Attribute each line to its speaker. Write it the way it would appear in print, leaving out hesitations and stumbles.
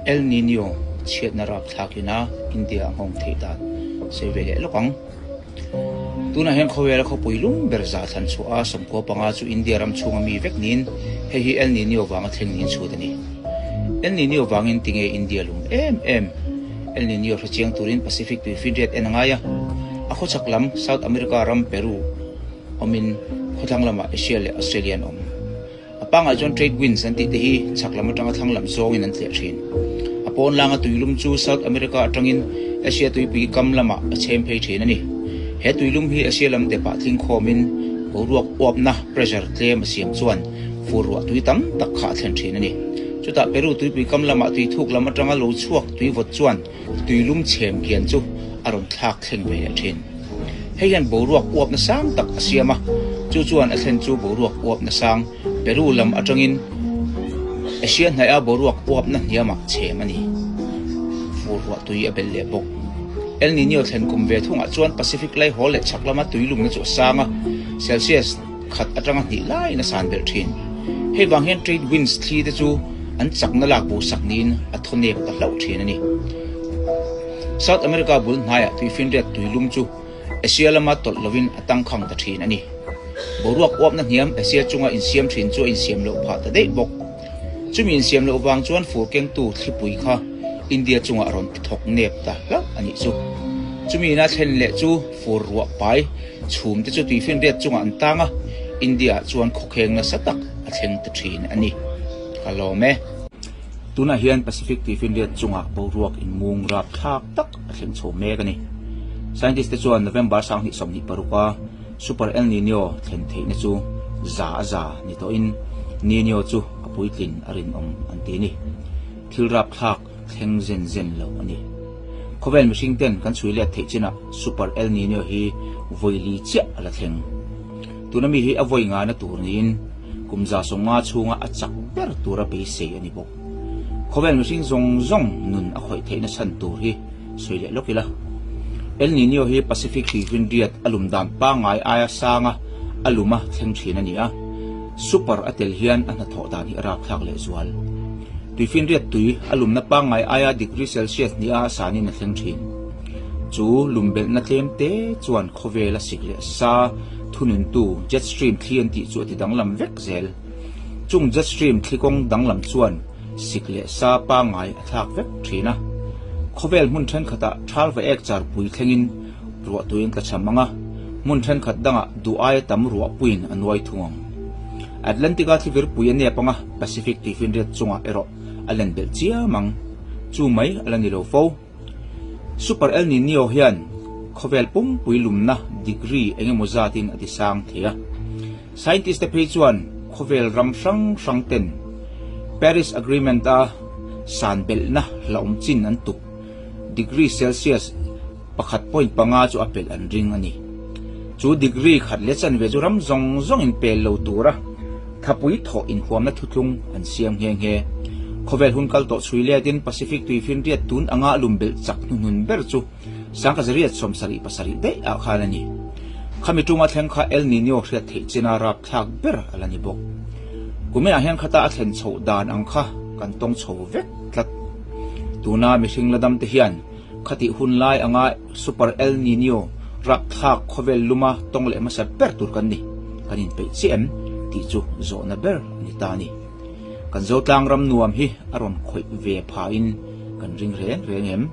Speaker 1: El Nino chhiatna rapthlak ina India a nghawng theih dan sawi ve leh lawk ang. Tunah hian khawvela khawpui lum ber za thlan chhuah a, 15 chu India ram chhunga mi vek niin hei hi El Nino vanga thleng niin chhut a ni. El Nino vangin tinge India lum em em? El Nino hrechiang turin Pacific tuifinriat en a ngai a, a khawchhak lam South America ram Peru awmin khawthlang lamah Asia leh Australia an awm. A pangai chuan trade winds an tih te hi chhak lam atanga thlang lam zawngin an tleh thin. A pawn langa tuilum chu South America atangin Asia tuipui kam lamah a chhem phei thin a ni. He tuilum hi Asia lam depah tling khawmin boruak uapna, pressure, tlem a siam chuan fur ruah tui tam tak kha a thlen thin a ni. Chutah Peru tuipui kam lamah tui thuk lam atanga lo chhuak tui vawt chuan Tuilum chhem kian chu a rawn thlak thleng ve leh thin. Hei hian boruak uapna sang tak a siam a, chu chuan a thlen chu boruak uapna sang Peru lam atangin Asia hnaia boruak uapna hniamah chhem a ni. Fur ruah tui a belh leh bawk. El Nino thlen kum ve thungah chuan Pacific laihawl leh chhak lama tuilumna chu a sang a, Celsius khat atanga hnih laiin a san belh thin. Hei vang hian trade winds thli te chu an chakna lak bo sak niin a thaw nep ta hlauh thin a ni. South America bul hnaiah tuifinriat tuilum chu Asia lama tawlh lovin a tangkhang ta thin a ni. Boruak uapna hniam Asia chunga insiam thin chu a insiam loh phah ta daih bawk. Chumi insiam loh vang chuan fur kengtu thlipui kha India chungah a rawn thawk nep ta hlauh a nih chu. Chumi ina thlen leh chu Fur ruah pai chhum te chu tuifinriat chungah an tang a, India ah chuan khawkheng nasa tak a thleng ta thin a ni. Ka lawm e. Tunah hian Pacific tuifinriat chungah boruak inmung rapthlak tak a thleng chho mek a ni. Scientist te chuan November 2026 a Super El Nino thlen theihna chu za a za ni tawhin Nino chu a puitlin a rinawm an ti a ni. Thil rapthlak thleng zen zen lo a ni. Khawvel mihring ten kan chhui let theih chinah Super El Nino hi vawi li chiah a la thleng. Tuna mi hi a vawi ngana tur niin kum 150 chhunga a chak ber tura beisei a ni bawk. Khawvel mihring zawng zawng nun a khawih theihna chhan tur hi sawi leh lawk ila. El Nino hi Pacific tuifinriat a lum dan pangngai aia sanga a luma thleng thin a ni a, Super a tel hian a hnathawh dan hi a rapthlak lehzual. Tuifinriat tui a lumna pangngai aia degree Celsius hniha a sanin a thleng thin. Chu lumbelhna tlem te chuan khawvel a sik leh sa thununtu jet stream thli an tih chu a ti danglam vek zel. Chung jet stream thli kawng danglam chuan sik leh sa pangngai a thlak vek thin a. Khawvel hmun thenkhatah thal va ek char pui thlengin ruahtui an tlachham ang a, hmun thenkhat dangah duh aia tam ruahpuiin a nuai thung ang. Atlantic-a thlivirpui a nep ang a, Pacific tuifinriat chungah erawh a len belh chiam ang. Chu mai a la ni lo fo. Super El Nino hian khawvel pumpui lumna degree eng emaw zatin a ti sang thei a. Scientist te phei chuan khawvel ram hrang hrang ten Paris Agreement-a san belhna hlauhawm chin an tuk degree Celsius 1.5 chu a pelh an ring a ni. Chu degree khat leh chanve chu ram zawng zawngin pel lo tura thapui thawh inhuamna thuthlung an siam nghe nghe. Khawvel hun kal tawh chhui letin Pacific tuifinriat tun anga lum belh chak hnuhnun ber chu 1777 daih ah khan a ni. Khami tunga thleng kha El Nino hriat theih china rapthlak ber a la ni bawk. Kuminah hian khata a thlen chhoh dan ang kha kan tawng chho vek tlat. Tuna mihring la dam te hian Khatih hun lai anga Super El Nino rapthlak khawvel luma tawng leh hmasa ber tur kan ni, kan inpeih chiah em tih chu zawhna ber a ni ta a ni. Kan Zotlang ram nuam hi a rawn khawih ve phahin kan ring reng reng em?